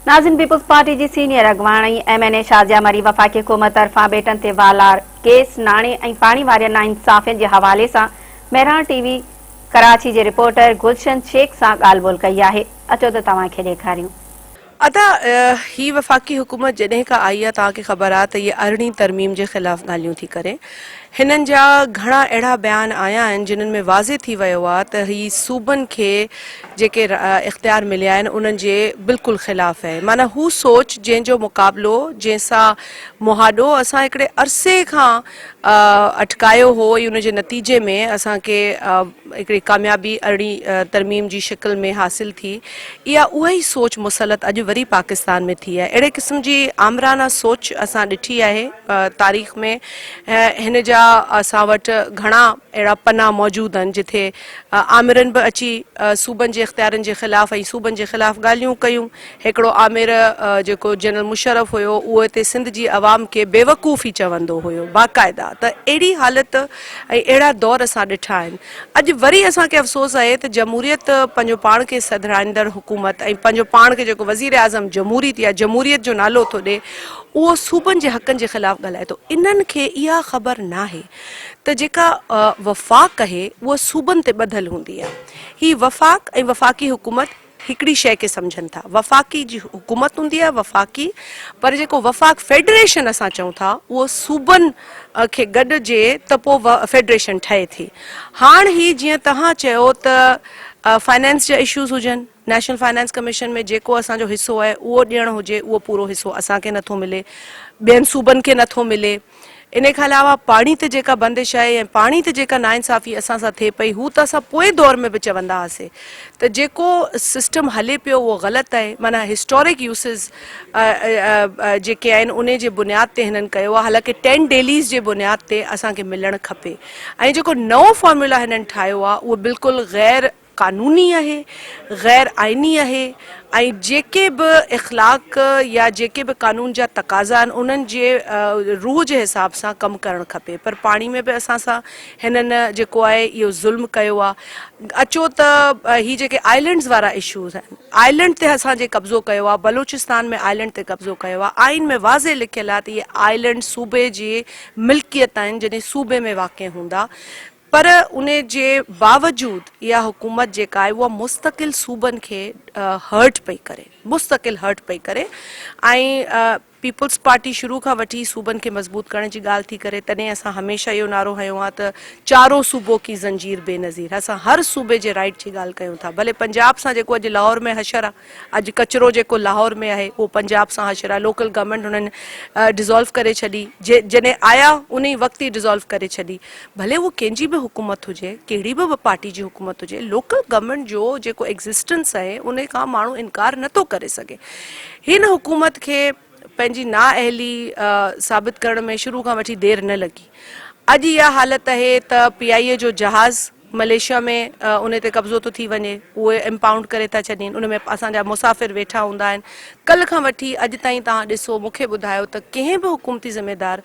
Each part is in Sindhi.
ناظرين پيپلز پارٽي جي سينيئر اڳواڻ ۽ M N A Shazia Marri وفاقي حڪومت طرفان ٻيٽن تي والار ڪيس ناڻي ۽ پاڻي وارين ناانصافين جي حوالي سان مهراڻ ٽي وي ڪراچي جي رپورٽر گلشن شيخ سان ڳالهه ٻولهه ڪئي آهي اچو ته توهان کي ڏيکاريون. ادا هي وفاقي حڪومت جڏهن کان آئي آ توهان کي خبر آ ته هي ارڙهين ترميم جي خلاف ڳالهيون ٿي ڪري. هنن جا گهڻا اهڙا بيان آيا آهن جنھن ۾ واضح ٿي ويو آ ته هي صوبن کي جيڪي اختيار مليا آهن انهن جي بلڪل خلاف آهي معنيٰ هو سوچ جنهن جو مقابلو جنهن سان مهاڏو اسان هڪڙي عرصي کان اٽڪايو هو ۽ ان جي نتيجي ۾ اسان کي هڪڙي ڪاميابي ارڙهين ترميم جي شڪل ۾ حاصل ٿي. اها اها ئي سوچ مسلط اڄ وري پاڪستان ۾ ٿي آهي. اهڙي قسم جي آمرانه سوچ اسان ڏٺي آهي تاريخ ۾ هن جا اسان وٽ گهڻا اهڙا پنا موجود آهن جٿي آمرن به اچي صوبن جي اختيارن جي خلاف ۽ صوبن جي خلاف ڳالهيون ڪيون. هڪڙو آمر جيڪو جنرل مشرف هيو اهو هتي سنڌ جي عوام کي بيوقوف ئي چوندو هيو باقاعده ته اهڙي حالت ۽ اهڙا دور اسان ڏٺا آهن اڄ وري اسان کي افسوس آهي ته جمهوريت پنهنجو پاڻ کي سڌرائيندڙ حڪومت ۽ پنهنجو پاڻ کي جيڪو وزير اعظم جمهوريت يا جمهوريت جو نالو ٿو ڏي اهو صوبن جي حقن جي خلاف ڳالهائي ٿو انهن کي اها خبر ناهي ته جيڪا وفاق آهي اها صوبن تي ٻڌل هوندي آهي هي وفاق ۽ وفاقي حڪومت هڪڙي شيء کي سمجهن ٿا. وفاقي جي حڪومت هوندي آهي وفاقي پر جيڪو وفاق فيڊريشن اسان چئون ٿا اهو صوبن کي گڏجي ته پوء فيڊريشن ٺهي ٿي. هاڻ هي جيئن توهان چيو ته فائنانس جا اشوز هجن، نيشنل فائنانس ڪميشن ۾ جيڪو اسان جو حصو آهي اهو ڏيڻ هجي اهو پورو حصو اسان کي نٿو ملي، ٻين صوبن کي نٿو ملي. ان کان علاوه پاڻي تي جيڪا بندش آهي ۽ پاڻي تي جيڪا ناانصافي اسان سان ٿئي پئي هو ته اسان پوئين دور ۾ به چوندا هئاسي ته جيڪو سسٽم هلي پيو اهو غلط آهي معنيٰ هسٽورڪ يوسز جيڪي آهن انهي جي بنياد تي هنن ڪيو آهي حالانڪه ٽين ڊيليز جي بنياد تي اسان کي ملڻ کپي ۽ جيڪو نئون فارمولا هنن ٺاهيو آهي اهو بلڪل غير قانوني اهي، غير آئيني اهي ۽ جيڪي به اخلاق يا جيڪي به قانون جا تقاضا آهن انهن جي روح جي حساب سان ڪم ڪرڻ کپي پر پاڻي ۾ به اسان سان هنن جيڪو آهي اهو ظلم ڪيو آهي اچو ته هي جيڪي آئلينڊز وارا اشوز آهن آئلينڊ تي اسان جي قبضو ڪيو آهي بلوچستان ۾ آئلينڊ تي قبضو ڪيو آهي آئين ۾ واضح لکيل آهي ته اهي آئلينڊ صوبي جي ملڪيت آهن جڏهن صوبي ۾ واقع هوندا پر ان جي باوجود اها حڪومت جيڪا آهي اها مستقل صوبن کي هرٽ پئي ڪري مستقل هرٽ پئي ڪري ۽ پيپلز پارٽي شروع کان وٺي صوبن کي مضبوط ڪرڻ جي ڳالهه ٿي ڪري تڏهن اسان هميشه اهو نعرو هنيو آهي ته چارو صوبو ڪي زنجير بي نظير اسان هر صوبي جي رائيٽ جي ڳالهه ڪيون ٿا ڀلي پنجاب سان جيڪو اڄ لاهور ۾ حشر آهي اڄ ڪچرو جيڪو لاهور ۾ آهي اهو پنجاب سان حشر آهي لوڪل گورنمينٽ هنن ڊزالو ڪري ڇڏي جڏهن آيا انهي وقت ئي ڊزالو ڪري ڇڏي ڀلي اهو ڪنهن جي به حڪومت هجي ڪهڙي به پارٽي جي حڪومت هجي لوڪل گورنمينٽ جو جيڪو ايگزسٽنس آهي ان کان ماڻهو انڪار نٿو ڪري سگهي هن حڪومت کي پنهنجي نااهلي ثابت ڪرڻ ۾ شروع کان وٺي دير نه لڳي اڄ اها حالت آهي ته پي آئي اي جو جهاز ملائيشيا ۾ ان تي قبضو ٿو ٿي وڃي اهي امپائونڊ ڪري ٿا ڇڏين ان ۾ اسان جا مسافر ويٺا هوندا آهن ڪلهه کان وٺي اڄ تائين توهان ڏسو مون کي ٻڌايو ته ڪنهن به حڪومتي ذميدار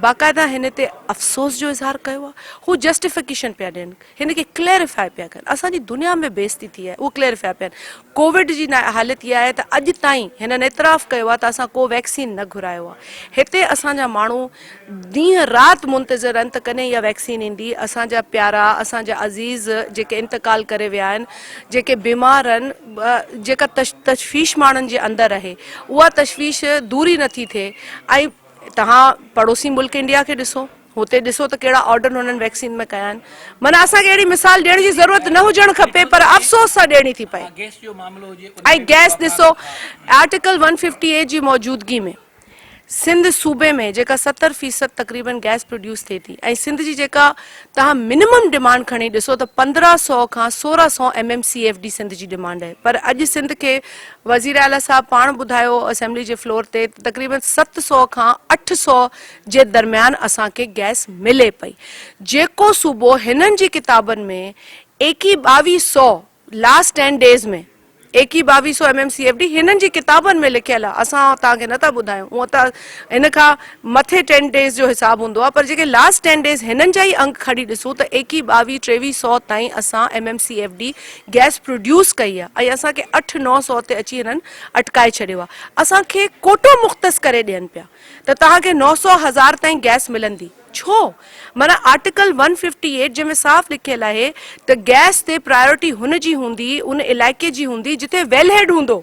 باقاعده هن تي افسوس جو اظهار ڪيو آهي هو جسٽيفڪيشن پيا ڏين هن کي ڪليريفائي پيا ڪن اسان جي دنيا ۾ بيعزتي ٿي آهي اهو ڪليريفائي پيا ڪن ڪووڊ جي حالت اها آهي ته اڄ تائين هنن اعتراف ڪيو آهي ته اسان ڪو ويڪسين نه گهرايو آهي هتي اسان جا ماڻهو ڏينهن رات منتظر آهن ته ڪڏهن اها ويڪسين ايندي، اسان جا پيارا، اسان جا عزيز جيڪي انتقال ڪري ويا آهن، جيڪي بيمار آهن، جيڪا تشويش ماڻهن جي اندر آهي، اها تشويش دور ئي نٿي ٿئي ۽ توهان پڙوسي ملڪ انڊيا کي ڏسو، هتي ڏسو ته ڪهڙا آرڊر هنن ويڪسين ۾ ڪيا آهن، معنيٰ اسان کي اهڙي مثال ڏيڻ جي ضرورت نه هجڻ کپي پر افسوس سان ڏيڻي ٿي پئي ۽ گئس ڏسو آرٽيڪل ون ففٽي ايٽ جي موجودگي ۾. سنڌ صوبي ۾ جيڪا 70 فيصد تقريبن گئس پروڊيوس ٿئي ٿي ۽ سنڌ جي جيڪا توهان منيمم ڊمانڊ کڻي ڏسو ته 1500 کان 1600 M M C F D Sindh جي ڊمانڊ آهي پر اڄ سنڌ کي وزير اعليٰ صاحب پاڻ ٻڌايو اسيمبلي جي فلور تي ته تقريبن 700 کان 800 جي درميان اسان کي گئس ملي پئي جيڪو صوبو هنن جي ڪتابن ۾ ايڪيهه ٻاويهه سو لاسٽ ٽين ڊيز ۾ ايڪيهه ٻاويهه سو M M C F D هنن جي ڪتابن ۾ لکيل آهي اسان توهان کي نٿا ٻڌايون هونء ته هن کان مٿي ٽين ڊيز جو حساب هوندو آهي پر جيڪي لاسٽ ٽين ڊيز هنن جا ئي انگ کڻي ڏسون ته ايڪيهه ٻاويهه ٽيويهه سو تائين اسان M M C F D gas produce ڪئي آهي ۽ اسان کي اٺ نو سو تي اچي هنن اٽڪائي ڇڏيو آهي اسان کي ڪوٽو مختص ڪري ڏين پيا ته توهان کي نو سو هزار تائين گئس ملندي ڇو؟ معنيٰ آرٽيڪل ون ففٽي ايٽ جنهن ۾ صاف لکيل آهي ته گئس تي پرايورٽي هن جي هوندي ان علائقي جي هوندي جتي ويل هيڊ هوندو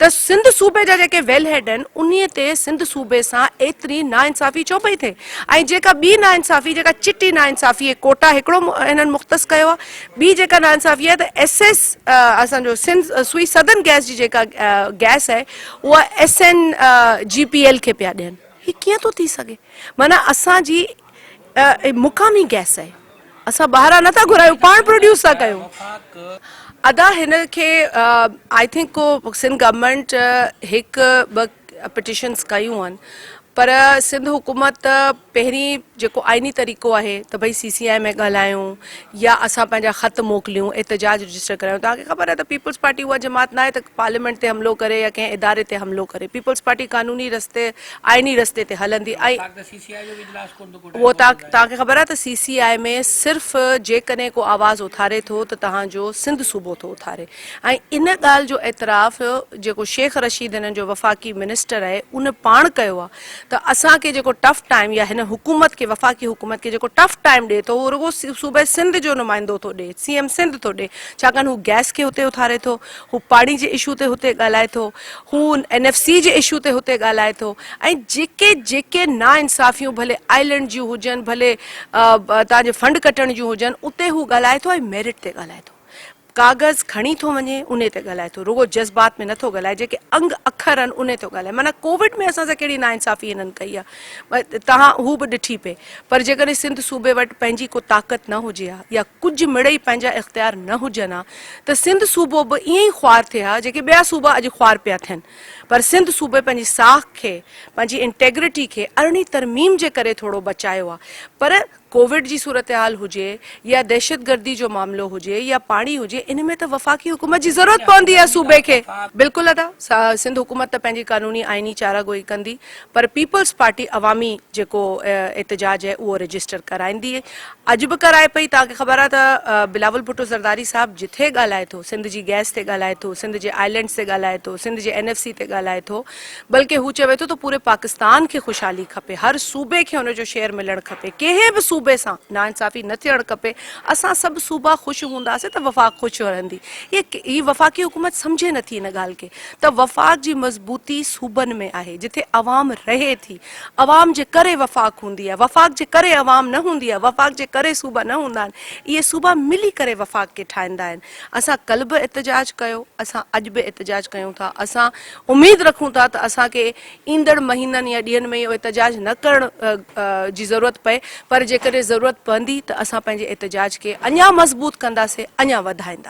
ته سنڌ صوبي جا جيڪي ويل هيڊ آهن انهي تي سنڌ صوبي سان ايتري ناانصافي ڇو پئي ٿئي ۽ جيڪا ٻي ناانصافي جيڪا چٽي ناانصافي هي ڪوٽا هڪڙو هنن مختص ڪيو آهي ٻي جيڪا ناانصافي آهي ته ايس ايس اسان جو سنڌ سوئي سدن گئس جي جيڪا گئس آهي اها S N G P L کي پيا ڏين. هي ڪيئن ٿو ٿي سگهي؟ معنيٰ اسان جي مقامي گئس آهي اسان ٻاهران نه ٿا گهرايون پاڻ پروڊيوس ٿا ڪيون. ادا هن کي I think ڪو سنڌ گورنمينٽ هڪ ٻه پٽيشنس ڪيون آهن پر سنڌ حڪومت پهرين جيڪو آئيني طريقو آهي ته ڀئي سي سي آء ۾ ڳالهايون يا اسان پنهنجا خط موڪليون احتجاج رجسٽر ڪرايون توهان کي خبر آهي ته پيپلز پارٽي اها جماعت ناهي ته پارليامينٽ تي حملو ڪري يا ڪنهن اداري تي حملو ڪري پيپلز پارٽي قانوني رستي آئيني رستي تي هلندي ۽ اهو توهان کي خبر آهي ته سي سي آء ۾ صرف جيڪڏهن ڪو آواز اٿاري ٿو ته توهان جو سنڌ صوبو ٿو اٿاري ۽ ان ڳالهه جو اعتراف جيڪو شيخ رشيد هنن جو وفاقي منسٽر آهي ان پاڻ ڪيو آهي ته اسان کي جيڪو ٽف ٽائيم يا هن حڪومت کي وفاقي حڪومت کي جيڪو ٽف ٽائيم ڏئي ٿو اهو رڳو صوبي سنڌ جو نمائندو ٿو ڏئي سي ايم سنڌ ٿو ڏئي ڇاڪاڻ هو گئس کي هتي اٿاري ٿو هو پاڻي جي اشو تي هتي ڳالهائي ٿو هو اين ايف سي جي اشو تي هتي ڳالهائي ٿو ۽ جيڪي جيڪي ناانصافيون ڀلي آئلينڊ جون هجن ڀلي تان جي فنڊ ڪٽڻ جون هجن اتي هو ڳالهائي ٿو ۽ ميرٽ تي ڳالهائي ٿو ڪاغذ کڻي ٿو وڃي انهي تي ڳالهائي ٿو رڳو جذبات ۾ نٿو ڳالهائي جيڪي انگ اکر آهن انهي ٿو ڳالهائي معنيٰ ڪووڊ ۾ اسان سان ڪهڙي ناانصافي هنن ڪئي آهي توهان هو به ڏٺي پئي پر جيڪڏهن سنڌ صوبي وٽ پنهنجي ڪو طاقت نه هجي ها يا ڪجهه مڙئي پنهنجا اختيار نه هجن ها ته سنڌ صوبو به ائين ئي خوار ٿئي ها جيڪي ٻيا صوبا اڄ خوار پيا ٿين پر سنڌ صوبي پنهنجي ساک کي پنهنجي انٽيگرٽي کي ارڙهين ترميم جي ڪري ٿورو بچايو آهي پر ڪووڊ جي صورتحال هجي يا دهشتگردي جو معاملو هجي يا پاڻي هجي ان ۾ ته وفاقي حڪومت جي ضرورت پوندي آهي صوبي کي. بلڪل ادا سنڌ حڪومت ته پنهنجي قانوني آئيني چاره گوئي ڪندي پر پيپلز پارٽي عوامي جيڪو احتجاج آهي اهو رجسٽر ڪرائيندي اڄ به ڪرائي پئي توهان کي خبر آهي ته بلاول ڀٽو زرداري صاحب جٿي ڳالهائي ٿو سنڌ جي گئس تي ڳالهائي ٿو سنڌ جي آئلينڊز تي ڳالهائي ٿو سنڌ جي اين ايف سي تي ڳالهائي ٿو بلڪه هو چوي ٿو ته پوري پاڪستان کي خوشحالي کپي، هر صوبي کي ان جو شيئر ملڻ کپي، ڪنهن به صوبي سان ناانصافي نه ٿيڻ کپي، اسان سڀ صوبا خوش هونداسين ته وفاق خوش رهندي. هي وفاقي حڪومت سمجهي نه ٿي ان ڳالهه کي ته وفاق جي مضبوطي صوبن ۾ آهي، جٿي عوام رهي ٿي، عوام جي ڪري وفاق هوندي آهي، وفاق جي ڪري عوام نه هوندي آهي، وفاق جي ڪري صوبا نه هوندا آهن، اهي صوبا ملي ڪري وفاق کي ٺاهيندا آهن. اسان ڪلهه به احتجاج ڪيو، اسان اڄ به احتجاج ڪيون ٿا، اسان اميد رکون ٿا ته اسان کي ايندڙ مهينن يا ڏينهن ۾ اهو احتجاج نه ڪرڻ جي ضرورت پئي پر جيڪڏهن ضرورت پوندي ته اسان پنهنجي احتجاج کي اڃا مضبوط ڪنداسين اڃا وڌائينداسين.